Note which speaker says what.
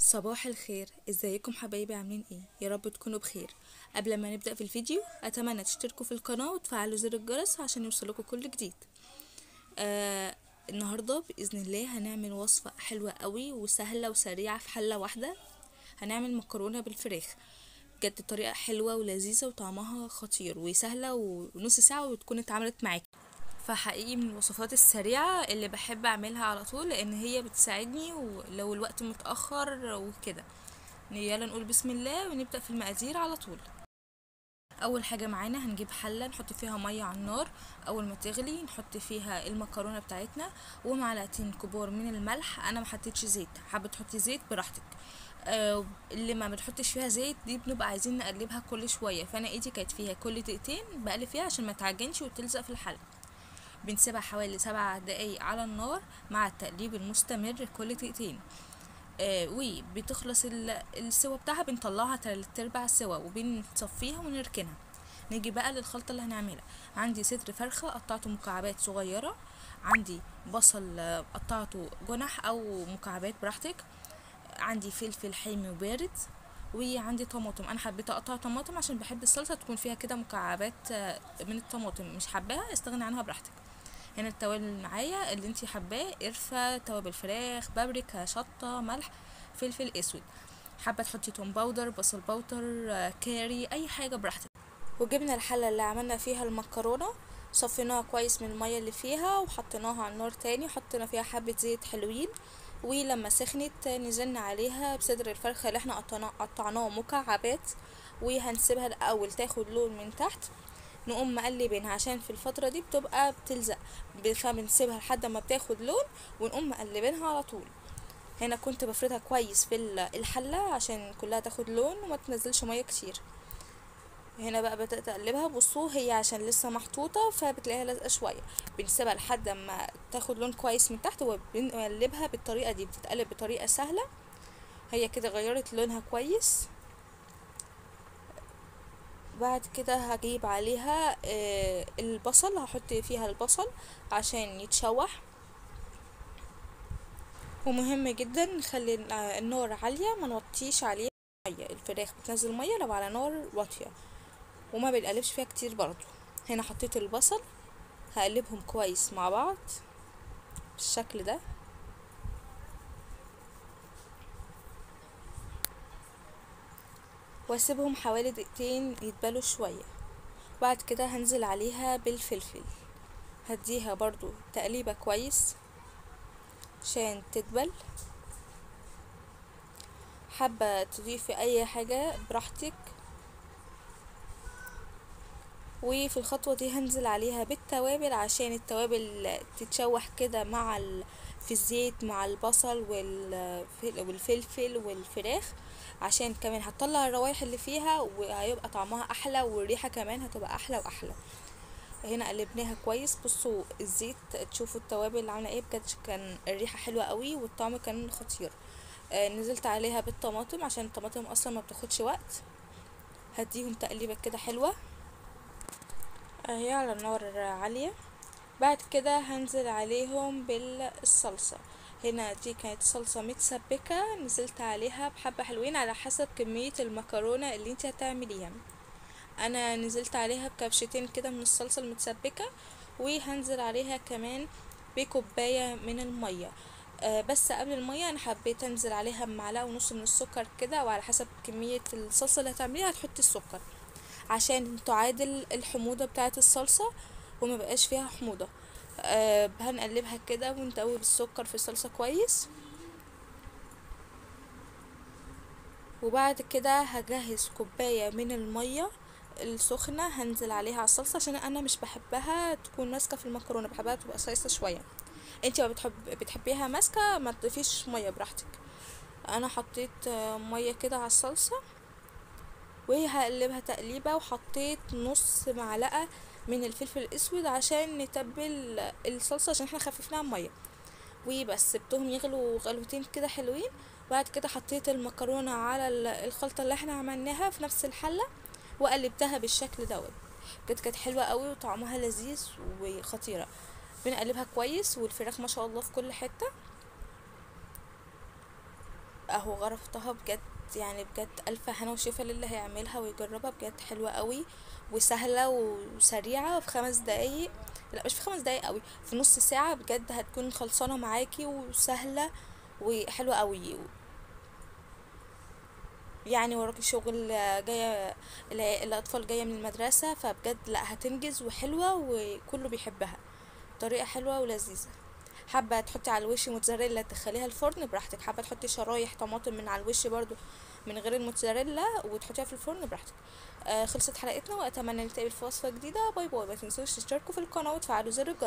Speaker 1: صباح الخير، ازيكم حبايبي؟ عاملين ايه؟ يا رب تكونوا بخير. قبل ما نبدأ في الفيديو اتمنى تشتركوا في القناة وتفعلوا زر الجرس عشان يوصلكوا كل جديد. النهاردة بإذن الله هنعمل وصفة حلوة قوي وسهلة وسريعة في حلة واحدة. هنعمل مكرونة بالفراخ، بجد طريقة حلوة ولذيذة وطعمها خطير وسهلة، ونص ساعة وتكون اتعملت معاكي. فحقيقي من الوصفات السريعة اللي بحب اعملها على طول، لان هي بتساعدني ولو الوقت متأخر وكده. يلا نقول بسم الله ونبدأ في المقادير على طول. اول حاجة معانا هنجيب حلة نحط فيها مية على النار، اول ما تغلي نحط فيها المكرونة بتاعتنا ومعلقتين كبار من الملح. انا ما حطيتش زيت، حابة تحطي زيت براحتك. اللي ما بنحطش فيها زيت دي بنبقى عايزين نقلبها كل شوية، فانا ايدي كانت فيها كل دقيقتين بقلب فيها عشان ما تعجنش وتلزق في الحلة. بنسيبها حوالي 7 دقايق على النار مع التقليب المستمر كل دقيقتين، وبتخلص السوا بتاعها، بنطلعها 3/4 سوا وبنصفيها ونركنها. نيجي بقى للخلطة اللي هنعملها. عندي صدر فرخة قطعته مكعبات صغيرة، عندي بصل قطعته جنح او مكعبات براحتك، عندي فلفل حامي وبارد، وعندي طماطم. انا حبيت اقطع طماطم عشان بحب الصلصة تكون فيها كده مكعبات من الطماطم، مش حباها استغني عنها براحتك. هنا التوابل معايا اللي انتي حباه، قرفة، توابل فراخ، بابريكا، شطة، ملح، فلفل اسود. حابة تحطي توم powder، بصل powder، كاري، اي حاجة براحتك. وجبنا الحلة اللي عملنا فيها المكرونة، صفيناها كويس من المية اللي فيها وحطيناها على النار تاني، وحطينا فيها حبة زيت حلوين، ولما سخنت نزلنا عليها بصدر الفرخة اللي احنا قطعناه مكعبات، وهنسيبها الاول تاخد لون من تحت، نقوم مقلبينها عشان في الفترة دي بتبقى بتلزق، فبنسيبها لحد ما بتاخد لون ونقوم مقلبينها على طول. هنا كنت بفردها كويس في الحلة عشان كلها تاخد لون وما تنزلش مية كتير. هنا بقى بدأت اقلبها، بصوا هي عشان لسه محطوطة فبتلاقيها لازقة شوية، بنسيبها لحد ما تاخد لون كويس من تحت وبنقلبها بالطريقة دي، بتتقلب بطريقة سهلة. هي كده غيرت لونها كويس. بعد كده هجيب عليها البصل، هحط فيها البصل عشان يتشوح. ومهم جدا نخلي النار عالية، ما نوطيش عليها مية، الفراخ بتنزل مية لو على نار واطية، وما بنقلبش فيها كتير برضو. هنا حطيت البصل، هقلبهم كويس مع بعض بالشكل ده. واسيبهم حوالي دقيقتين يتبلوا شوية. بعد كده هنزل عليها بالفلفل، هديها برضو تقليبة كويس عشان تدبل. حابة تضيفي اي حاجة براحتك. وفي الخطوة دي هنزل عليها بالتوابل عشان التوابل تتشوح كده مع في الزيت مع البصل والفلفل والفراخ، عشان كمان هتطلع الروايح اللي فيها وهيبقى طعمها احلى، والريحة كمان هتبقى احلى واحلى. هنا قلبناها كويس، بصوا الزيت تشوفوا التوابل عاملة ايه، بجد كان الريحة حلوة قوي والطعم كان خطير. نزلت عليها بالطماطم عشان الطماطم اصلا ما بتاخدش وقت. هديهم تقليبة كده حلوة اهي على نار عالية. بعد كده هنزل عليهم بالصلصة. هنا دي كانت صلصة متسبكة، نزلت عليها بحبة حلوين على حسب كمية المكرونة اللي انت هتعمليها. انا نزلت عليها بكبشتين كده من الصلصة المتسبكة، وهنزل عليها كمان بكوباية من المية. بس قبل المية انا حبيت انزل عليها بمعلقة ونص من السكر كده، وعلى حسب كمية الصلصة اللي هتعمليها هتحطي السكر عشان تعادل الحموضة بتاعة الصلصة وما بقاش فيها حموضة. هنقلبها كده وندوب السكر في الصلصة كويس. وبعد كده هجهز كوباية من المية السخنة هنزل عليها على الصلصة، عشان انا مش بحبها تكون ماسكة في المكرونة، بحبها تبقى صيصة شوية. انتي ما بتحبيها ماسكة ما تضيفيش مية براحتك. انا حطيت مية كده على الصلصة وهقلبها تقليبة، وحطيت نص معلقة من الفلفل الاسود عشان نتبل الصلصة عشان احنا خففناها بمية. وبس سبتهم يغلوا غلوتين كده حلوين. بعد كده حطيت المكرونة على الخلطة اللي احنا عملناها في نفس الحلة وقلبتها بالشكل دوت. بجد كانت حلوة قوي وطعمها لذيذ وخطيرة. بنقلبها كويس والفراخ ما شاء الله في كل حتة. اهو غرفتها بجد، يعني بجد الف هنا وشفا للي هيعملها ويجربها، بجد حلوة قوي وسهلة وسريعة. في 5 دقايق، لا مش في 5 دقايق قوي، في نص ساعة بجد هتكون خلصانه معاكي، وسهلة وحلوه قوي. يعني وراكي شغل جاية، الاطفال جاية من المدرسة، فبجد لا هتنجز وحلوه وكله بيحبها، طريقه حلوة ولذيذه. حابة تحطي على الوش موتزاريلا تدخليها الفرن براحتك، حابة تحطي شرايح طماطم من على الوش برضو من غير الموتزاريلا وتحطيها في الفرن براحتك. خلصت حلقتنا، واتمنى نتقابل في وصفه جديدة. bye bye. ما تنسوش تشتركوا في القناة وتفعلوا زر الجرس.